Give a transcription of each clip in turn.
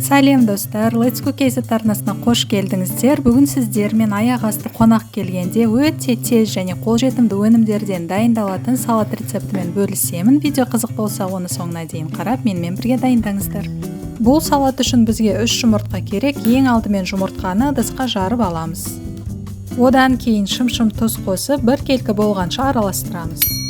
Сәлем достар, Let's Cook KZ арнасына қош келдіңіздер. Бүгін сіздермен аяқ асты қонақ келгенде өте тез және қолжетімді өнімдерден дайындалатын салат рецептімен бөлісемін. Видео қызық болса, оны соңына дейін қарап, менімен бірге дайындаңыздар. Бұл салат үшін бізге 3 жұмыртқа керек. Ең алдымен жұмыртқаны ыдысқа жарып аламыз. Одан кейін шым-шым тұз қосып, біркелкі болғанша араластырамыз.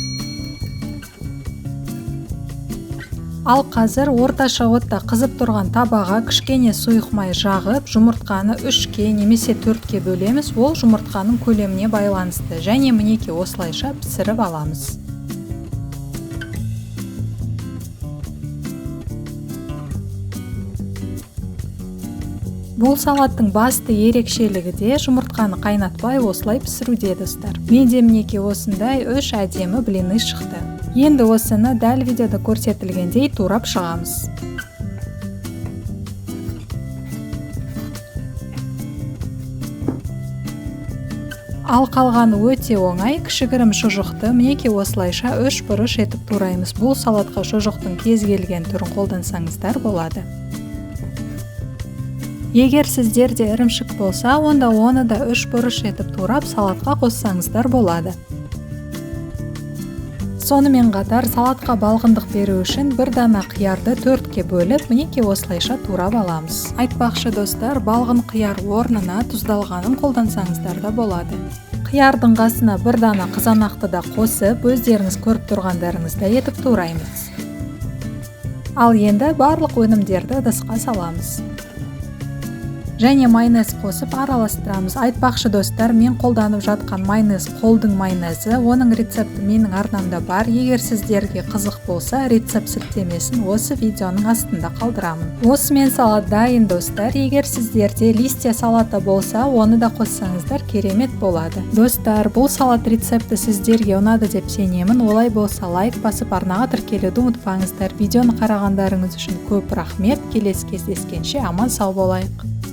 Ал қазір орташа отта қызып тұрған табаға кішкене сұйық май жағып, жұмыртқаны 3-ке немесе 4-ке бөлеміз. Ол жұмыртқаның көлеміне байланысты. Және мінекей осылайша пісіріп аламыз. Бұл салаттың басты ерекшелігі де жұмыртқаны қайнатпай осылай пісіруде, достар. Менде мінекей осындай 3 әдемі блины шықты. Енді осыны дәл видеода көрсетілгендей турап шығамыз. Ал қалғаны өте оңай, кішігірім шұжықты мінекей осылайша 3 бұрыш етіп тураймыз. Бұл салатқа шұжықтың кез келген түрін қолдансаңыздар болады. Егер сіздерде ірімшік болса, онда оны да 3 бұрыш етіп турап салатқа қоссаңыздар болады. Сонымен қатар салатқа балғындық беру үшін бір дана қиярды 4-ке бөліп, мінекей осылайша турап аламыз. Айтпақшы достар, балғын қияр орнына тұздалғанын қолдансаңыздар да болады. Қиярдың қасына бір дана қызанақты да қосып, өздеріңіз көріп тұрғандарыңыздай етіп тураймыз. Ал енді барлық өнімдерді ыдысқа саламыз. Және майонез қосып араластырамыз. Айтпақшы достар, мен қолданып жатқан майонез қолдың майонезі. Оның рецепті менің арнамда бар. Егер сіздерге қызық болса, рецепт сілтемесін осы видеоның астында қалдырамын. Осымен салат дайын, достар. Егер сіздерде листья салата болса, оны да қоссаңыздар керемет болады. Достар, бұл салат рецепті сіздерге ұнады деп сенемін. Олай болса, лайк басып арнаға тіркелуді ұмытпаңыздар. Видеоны қарағандарыңыз үшін көп рахмет. Келесі кездескенше аман сау болайық.